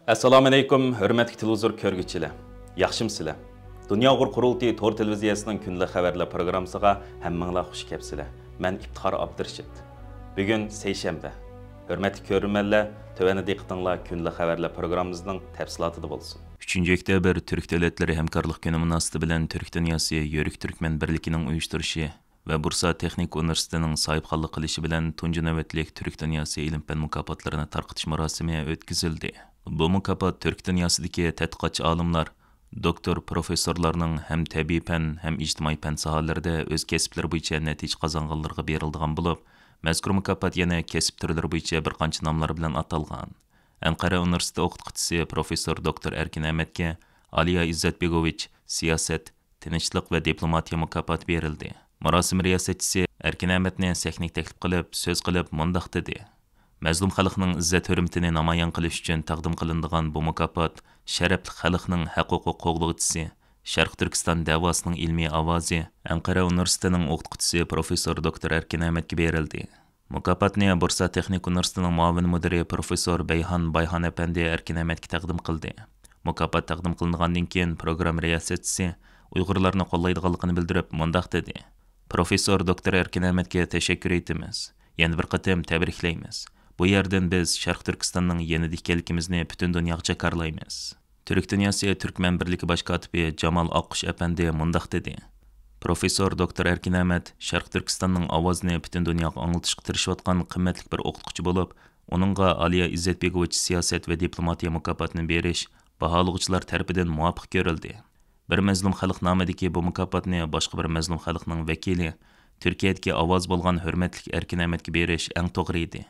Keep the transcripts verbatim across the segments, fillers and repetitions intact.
ئەسسالامۇئەلەيكۇم، ھۆرمەتلىك تېلېۋىزور كۆرگۈچىلەر. ياخشىمۇسىلەر؟ دۇنيا ئۇيغۇر قۇرۇلتىيى تور تېلېۋىزىيەسىنىڭ كۈندىلىك خەۋەرلەر پروگراممىسىغا ھەممىڭلار خۇش كەپسىلەر. مەن ئىپتىخار ئابدۇرېشىت. بۈگۈن سەيشەنبە. ھۆرمەتلىك كۆرۈرمەنلەر، تۆۋەندە دىققىتىڭلار كۈندىلىك خەۋەرلەر پروگراممىمىزنىڭ تەپسىلاتىدا بولسۇن. ئۈچىنچى ئۆكتەبىر تۈرك دۆلەتلىرى ھەمكارلىق كۈنى مۇناسىۋىتى بىلەن تۈرك دۇنياسى يورۇك تۈركمەن بىرلىكىنىڭ ئۇيۇشتۇرۇشى ۋە بۇرسا تېخنىكا ئۇنىۋېرسىتېتىنىڭ ساھىبخانلىق قىلىشى بىلەن تۇنجى نۆۋەتلىك تۈرك دۇنياسى ئىلىم-پەن مۇكاپاتلىرىنى تارقىتىش مۇراسىمى ئۆتكۈزۈلدى. بۇ مۇكاپات تۈرك دۇنياسىدىكى تەتقىقاتچى ئالىملار، دوكتور، پروفېسسورلارنىڭ ھەم تەبىئىي پەن، ھەم ئىجتىمائىي پەن ساھەلىرىدە ئۆز كەسىپلىرى بويىچە نەتىجە قازانغانلىرىغا بېرىلىدىغان بولۇپ، مەزكۇر مۇكاپات يەنە كەسىپ تۈرلىرى بويىچە بىر قانچە ناملار بىلەن ئاتالغان. ئەنقەرە ئۇنىۋېرسىتېتى ئوقۇتقۇچىسى پروفېسسور دوكتور ئەركىن ئەمەتكە ئالىيا ئىززەتبېگوۋىچ سىياسەت، تىنچلىق ۋە دىپلوماتىيە مۇكاپاتى بېرىلدى. مۇراسىم رىياسەتچىسى ئەركىن ئەمەتنى سەھنىگە تەكلىپ قىلىپ، سۆز قىلىپ مۇنداق دېدى: مەزلۇم خەلقنىڭ ئىززەت-ھۆرمىتىنى نامايان قىلىش ئۈچۈن تەقدىم قىلىنىدىغان بۇ مۇكاپات شەرەپلىك خەلقنىڭ ھەق-ھوقۇق قوغدىغۇچىسى، شەرقىي تۈركىستان دەۋاسىنىڭ ئىلمىي ئاۋازى، ئەنقەرە ئۇنىۋېرسىتېتىنىڭ ئوقۇتقۇچىسى پروفېسسور دوكتور ئەركىن ئەمەتكە بېرىلدى. مۇكاپاتنى بۇرسا تېخنىكا ئۇنىۋېرسىتېتىنىڭ مۇئاۋىن مۇدىرى پروفېسسور بەيھان بايھان ئەپەندى ئەركىن ئەمەتكە تەقدىم قىلدى. مۇكاپات تەقدىم قىلىنغاندىن كېيىن، پروگرامما رىياسەتچىسى ئۇيغۇرلارنى قوللايدىغانلىقىنى بىلدۈرۈپ، مۇنداق دېدى: پروفېسسور دوكتور ئەركىن ئەمەتكە تەشەككۈر ئېيتىمىز. يەنە بىر قېتىم تەبرىكلەيمىز. بۇ يەردىن بىز شەرقىي تۈركىستاننىڭ يېنىدا ئىكەنلىكىمىزنى پۈتۈن دۇنياغا جاكارلايمىز. تۈرك دۇنياسى تۈركمەن بىرلىكى باش كاتىپى جامال ئاققۇش ئەپەندى مۇنداق دېدى: پروفېسسور دوكتور ئەركىن ئەمەت شەرقىي تۈركىستاننىڭ ئاۋازىنى پۈتۈن دۇنياغا ئاڭلىتىشقا تىرىشىۋاتقان قىممەتلىك بىر ئوقۇتقۇچى بولۇپ، ئۇنىڭغا ئالىيا ئىززەتبېگوۋىچ سىياسەت ۋە دىپلوماتىيە مۇكاپاتىنى بېرىش باھالىغۇچىلار تەرىپىدىن مۇۋاپىق كۆرۈلدى. بىر مەزلۇم خەلق نامىدىكى بۇ مۇكاپاتنى باشقا بىر مەزلۇم خەلقنىڭ ۋەكىلى، تۈركىيەدىكى ئاۋاز بولغان ھۆرمەتلىك ئەركىن ئەمەتكە بېرىش ئەڭ توغرا ئىدى.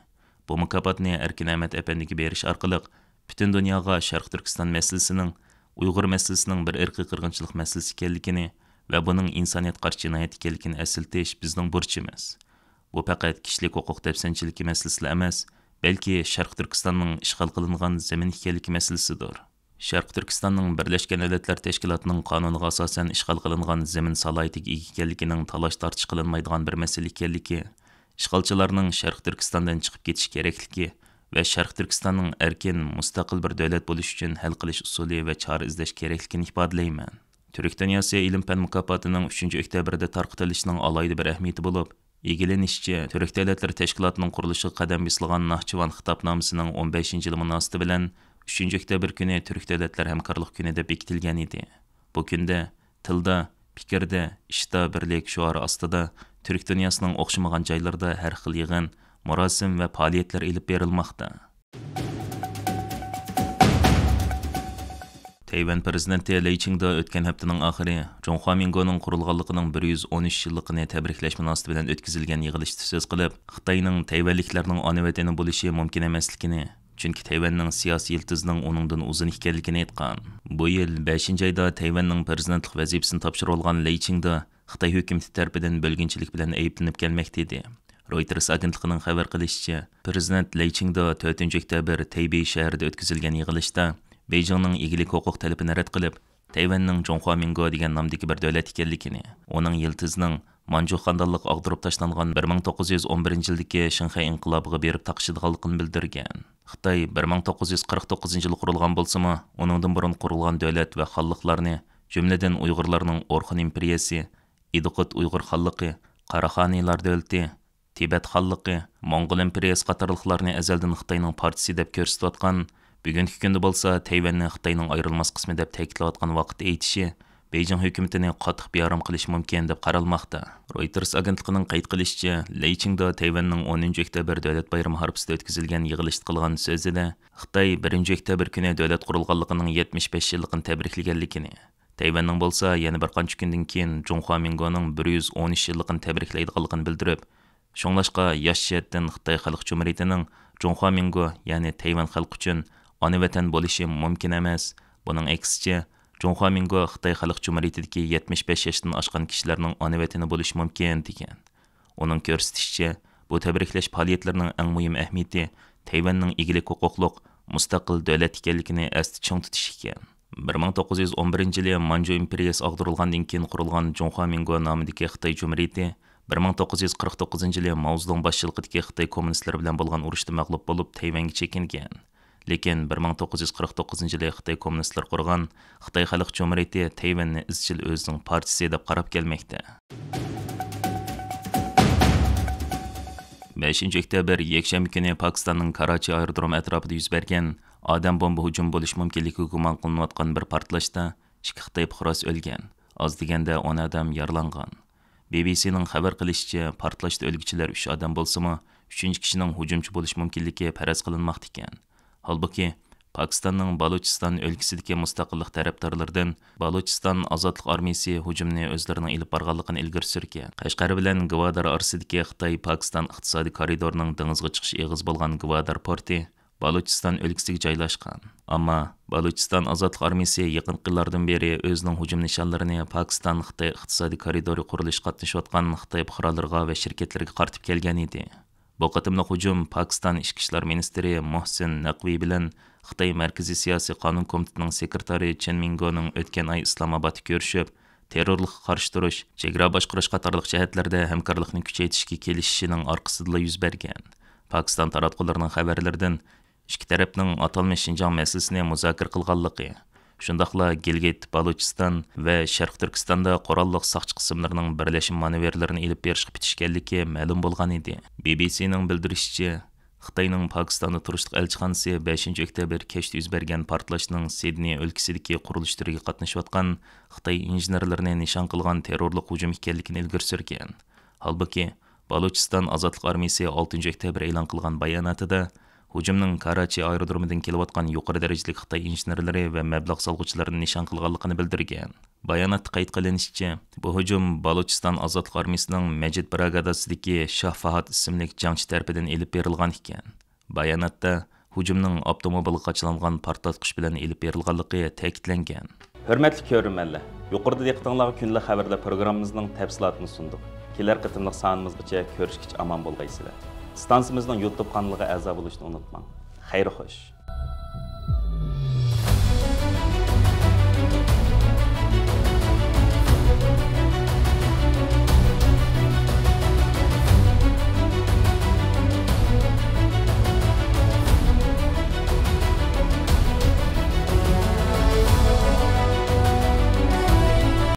بۇ مۇكاپاتنى ئەركىن ئەمەت ئەپەندىگە بېرىش ئارقىلىق پۈتۈن دۇنياغا شەرقىي تۈركىستان مەسىلىسىنىڭ ئۇيغۇر مەسىلىسىنىڭ بىر ئىرقىي قىرغىنچىلىق مەسىلىسى ئىكەنلىكىنى ۋە بۇنىڭ ئىنسانىيەتكە قارشى جىنايەت ئىكەنلىكىنى ئەسلىتىش بىزنىڭ بۇرچىمىز. بۇ پەقەت كىشىلىك ھوقۇق دەپسەندىچىلىكى مەسىلىسىلا ئەمەس، بەلكى شەرقىي تۈركىستاننىڭ ئىشغال قىلىنغان زېمىن ئىكەنلىكى مەسىلىسىدۇر. شەرقىي تۈركىستاننىڭ بىرلەشكەن دۆلەتلەر تەشكىلاتىنىڭ قانۇنىغا ئاساسەن ئىشغال قىلىنغان زېمىن سالاھىيىتىگە ئىگە ئىكەنلىكىنىڭ تالاش-تارتىش قىلىنمايدىغان بىر مەسىلە ئىكەنلىكى، ئىشغالچىلارنىڭ شەرقىي تۈركىستاندىن چىقىپ كېتىش كېرەكلىكى ۋە شەرقىي تۈركىستاننىڭ ئەركىن، مۇستەقىل بىر دۆلەت بولۇشى ئۈچۈن ھەل قىلىش ئۇسۇلى ۋە چارە ئىزدەش كېرەكلىكىنى ئىپادىلەيمەن. تۈرك دۇنياسى ئىلىم-پەن مۇكاپاتىنىڭ ئۈچىنچى ئۆكتەبىردە تارقىتىلىشىنىڭ ئالاھىدە بىر ئەھمىيىتى بولۇپ، ئىگىلىنىشىچە، تۈرك دۆلەتلىرى تەشكىلاتىنىڭ قۇرۇلۇشىغا قەدەم بېسىلغان ناخچىۋان خىتابنامىسىنىڭ ئون بەشىنچى يىلى مۇناسىۋىتى بىلەن ئۈچىنچى ئۆكتەبىر كۈنى تۈرك دۆلەتلەر ھەمكارلىق كۈنى دەپ بېكىتىلگەن ئىدى. بۇ كۈندە تىلدا، پىكىردە، ئىشتا بىرلىك شوئارى ئاستىدا تۈرك دۇنياسىنىڭ ئوخشىمىغان جايلىرىدا ھەر خىل يىغىن، مۇراسىم ۋە پائالىيەتلەر ئېلىپ بېرىلماقتا. تەيۋەن پىرېزىدېنتى لېي چىڭدې ئۆتكەن ھەپتىنىڭ ئاخىرى جۇڭخۇا مىڭگونىڭ قۇرۇلغانلىقىنىڭ بىر يۈز ئون ئۈچ يىللىقىنى تەبرىكلەش مۇناسىۋىتى بىلەن ئۆتكۈزۈلگەن يىغىلىشتا سۆز قىلىپ، خىتاينىڭ تەيۋەنلىكلەرنىڭ ئانا ۋەتىنى بولۇشى مۇمكىن ئەمەسلىكىنى، چۈنكى تەيۋەننىڭ سىياسىي يىلتىزىنىڭ ئۇنىڭدىن ئۇزۇن ئىكەنلىكىنى ئېيتقان. بۇ يىل بەشىنچى ئايدا تەيۋەننىڭ پىرېزىدېنتلىق ۋەزىپىسىنى تاپشۇرۇۋالغان لېي چىڭدې خىتاي ھۆكۈمىتى تەرىپىدىن بۆلگۈنچىلىك بىلەن ئەيىبلىنىپ كەلمەكتە ئىدى. رويتېرس ئاگېنتلىقىنىڭ خەۋەر قىلىشىچە، پىرېزىدېنت لېي چىڭدې تۆتىنچى ئۆكتەبىر تەيبېي شەھىرىدە ئۆتكۈزۈلگەن يىغىلىشتا بېيجىڭنىڭ ئىگىلىك ھوقۇق تەلىپىنى رەت قىلىپ، تەيۋەننىڭ جۇڭخۇا مىڭگو دېگەن نامدىكى بىر دۆلەت ئىكەنلىكىنى، ئۇنىڭ يىلتىزىنىڭ مانجۇ خانلىقىغا ئاغدۇرۇپ تاشلانغان بىر مىڭ توققۇز يۈز ئون بىرىنچى يىلدىكى شىنخەي ئىنقىلابىغا بېرىپ تاقىشىدىغانلىقىنى بىلدۈرگەن. خىتاي بىر مىڭ توققۇز يۈز قىرىق توققۇزىنچى يىلى قۇرۇلغان بولسىمۇ، ئۇنىڭدىن بۇرۇن قۇرۇلغان دۆلەت ۋە خانلىقلارنى، جۈملىدىن ئۇيغۇرلارنىڭ ئورخۇن ئىمپېرىيەسى، ئىدىقۇت ئۇيغۇر خانلىقى، قاراخانىيلار دۆلىتى، تىبەت خانلىقى، موڭغۇل ئىمپېرىيەسى قاتارلىقلارنى ئەزەلدىن خىتاينىڭ پارچىسى دەپ كۆرسىتىۋاتقان، بۈگۈنكى كۈندە بولسا تەيۋەننى خىتاينىڭ ئايرىلماس قىسمى دەپ تەكىتلەۋاتقان ۋاقىت ئېيتىشى بېيجىڭ ھۆكۈمىتىنى قاتتىق بىئارام قىلىشى مۇمكىن دەپ قارالماقتا. رويتېرس ئاگېنتلىقىنىڭ قەيت قىلىشىچە، لېي چىڭدې تەيۋەننىڭ ئونىنچى ئۆكتەبىر دۆلەت بايرىمى ھارپىسىدا ئۆتكۈزۈلگەن يىغىلىشتا قىلغان سۆزىدە خىتاي بىرىنچى ئۆكتەبىر كۈنى دۆلەت قۇرۇلغانلىقىنىڭ يەتمىش بەش يىللىقىنى تەبرىكلىگەنلىكىنى، تەيۋەننىڭ بولسا يەنە بىر قانچە كۈندىن كېيىن جۇڭخۇا مىڭگونىڭ بىر يۈز ئون ئۈچ يىللىقىنى تەبرىكلەيدىغانلىقىنى بىلدۈرۈپ، شۇڭلاشقا ياش جەھەتتىن خىتاي خەلق جۇمھۇرىيىتىنىڭ جۇڭخۇا مىڭگو، يەنى تەيۋەن خەلقى ئۈچۈن ئانا ۋەتەن بولۇشى مۇمكىن ئەمەس. بۇنىڭ ئەكسىچە، جۇڭخۇا مىڭگو خىتاي خەلق جۇمھۇرىيىتىدىكى يەتمىش بەش ياشتىن ئاشقان كىشىلەرنىڭ ئانا ۋەتىنى بولۇشى مۇمكىن، دېگەن. ئۇنىڭ كۆرسىتىشىچە، بۇ تەبرىكلەش پائالىيەتلىرىنىڭ ئەڭ مۇھىم ئەھمىيىتى تەيۋەننىڭ ئىگىلىك ھوقۇقلۇق مۇستەقىل دۆلەت ئىكەنلىكىنى ئەستە چىڭ تۇتۇش ئىكەن. بىر مىڭ توققۇز يۈز ئون بىرىنچى يىلى مانجۇ ئىمپېرىيەسى ئاغدۇرۇلغاندىن كېيىن قۇرۇلغان جۇڭخۇا مىڭگو نامىدىكى خىتاي جۇمھۇرىيىتى بىر مىڭ توققۇز يۈز قىرىق توققۇزىنچى يىلى ماۋزېدۇڭ باشچىلىقىدىكى خىتاي كوممۇنىستلىرى بىلەن بولغان ئۇرۇشتا مەغلۇپ بولۇپ، تەيۋەنگە چېكىنگەن. لېكىن بىر مىڭ توققۇز يۈز قىرىق توققۇزىنچى يىلى خىتاي كوممۇنىستلىرى قۇرغان خىتاي خەلق جۇمھۇرىيىتى تەيۋەننى ئىزچىل ئۆزىنىڭ پارچىسى دەپ قاراپ كەلمەكتە. بەشىنچى ئۆكتەبىر يەكشەنبە كۈنى پاكىستاننىڭ كاراچى ئايرودرومى ئەتراپىدا يۈز بەرگەن ئادەم بومبا ھۇجۇمى بولۇشى مۇمكىنلىكىگە گۇمان قىلىنىۋاتقان بىر پارتلاشتا ئىككى خىتاي پۇقراسى ئۆلگەن، ئاز دېگەندە ئون ئادەم يارىلانغان. بى بى سىنىڭ خەۋەر قىلىشىچە، پارتلاشتا ئۆلگۈچىلەر ئۈچ ئادەم بولسىمۇ، ئۈچىنچى كىشىنىڭ ھۇجۇمچى بولۇش مۇمكىنلىكى پەرەز قىلىنماقتا ئىكەن. ھالبۇكى، پاكىستاننىڭ بالۇچىستان ئۆلكىسىدىكى مۇستەقىللىق تەرەپدارلىرىدىن بالۇچىستان ئازادلىق ئارمىيىسى ھۇجۇمنى ئۆزلىرىنىڭ ئېلىپ بارغانلىقىنى ئىلگىرى سۈرگەن. قەشقەر بىلەن گۋادار ئارىسىدىكى خىتاي-پاكىستان ئىقتىسادىي كارىدورىنىڭ دېڭىزغا چىقىش ئېغىزى بولغان گۋادار پورتى بالۇچىستان ئۆلكىسىگە جايلاشقان. ئەمما بالۇچىستان ئازادلىق ئارمىيىسى يېقىنقى يىللاردىن بېرى ئۆزىنىڭ ھۇجۇم نىشانلىرىنى پاكىستان-خىتاي ئىقتىسادىي كارىدورى قۇرۇلۇشىغا قاتنىشىۋاتقان خىتاي پۇقرالىرىغا ۋە شىركەتلىرىگە قارىتىپ كەلگەن ئىدى. بۇ قېتىملىق ھۇجۇم پاكىستان ئىچكى ئىشلار مىنىستىرى مۇھسىن نەقۋى بىلەن خىتاي مەركىزىي سىياسىي قانۇن كومىتېتىنىڭ سېكرېتارى چېن مىنگونىڭ ئۆتكەن ئاي ئىسلامئابادتا كۆرۈشۈپ، تېررورلۇققا قارشى تۇرۇش، چېگرا باشقۇرۇش قاتارلىق جەھەتلەردە ھەمكارلىقنى كۈچەيتىشكە كېلىشىشىنىڭ ئارقىسىدىلا يۈز بەرگەن. پاكىستان تاراتقۇلىرىنىڭ خەۋەرلىرىدىن ئىككى تەرەپنىڭ ئاتالمىش شىنجاڭ مەسىلىسىنى مۇزاكىرە قىلغانلىقى، شۇنداقلا گىلگىت، بالۇچىستان ۋە شەرقىي تۈركىستاندا قوراللىق ساقچى قىسىملىرىنىڭ بىرلەشمە مانېۋىرلىرىنى ئېلىپ بېرىشقا پېتىشكەنلىكى مەلۇم بولغان ئىدى. بى بى سىنىڭ بىلدۈرۈشىچە، خىتاينىڭ پاكىستاندا تۇرۇشلۇق ئەلچىخانىسى بەشىنچى ئۆكتەبىر كەچتە يۈز بەرگەن پارتلاشنىڭ سىدنېي ئۆلكىسىدىكى قۇرۇلۇش تۈرىگە قاتنىشىۋاتقان خىتاي ئىنژېنېرلىرىنى نىشان قىلغان تېررورلۇق ھۇجۇمى ئىكەنلىكىنى ئىلگىرى سۈرگەن. ھالبۇكى، بالۇچىستان ئازادلىق ئارمىيىسى ئالتىنچى ئۆكتەبىر ئېلان قىلغان باياناتىدا، ھۇجۇمنىڭ كاراچى ئايرودرومىدىن كېلىۋاتقان يۇقىرى دەرىجىلىك خىتاي ئىنژېنېرلىرى ۋە مەبلەغ سالغۇچىلىرىنى نىشان قىلغانلىقىنى بىلدۈرگەن. باياناتتا قەيت قىلىنىشىچە، بۇ ھۇجۇم بالۇچىستان ئازادلىق ئارمىيىسىنىڭ مەجىت براگاداسىدىكى شاھ فاھاد ئىسىملىك جەڭچى تەرىپىدىن ئېلىپ بېرىلغان ئىكەن. باياناتتا ھۇجۇمنىڭ ئاپتوموبىلغا قاچىلانغان پارتلاتقۇچ بىلەن ئېلىپ بېرىلغانلىقى تەكىتلەنگەن. ھۆرمەتلىك كۆرۈرمەنلەر، يۇقىرىدا دىققىتىڭلارغا كۈندىلىك خەۋەرلەر پروگراممىمىزنىڭ تەپسىلاتىنى سۇندۇق. كېلەر قېتىملىق سانىمىزغىچە كۆرۈشكىچە ئامان بولغايسىلەر. ئىستانسىمىزنىڭ يۇتۇب قانىلىغا ئەزا بولۇشنى ئۇنتۇماڭ. خەير خوش.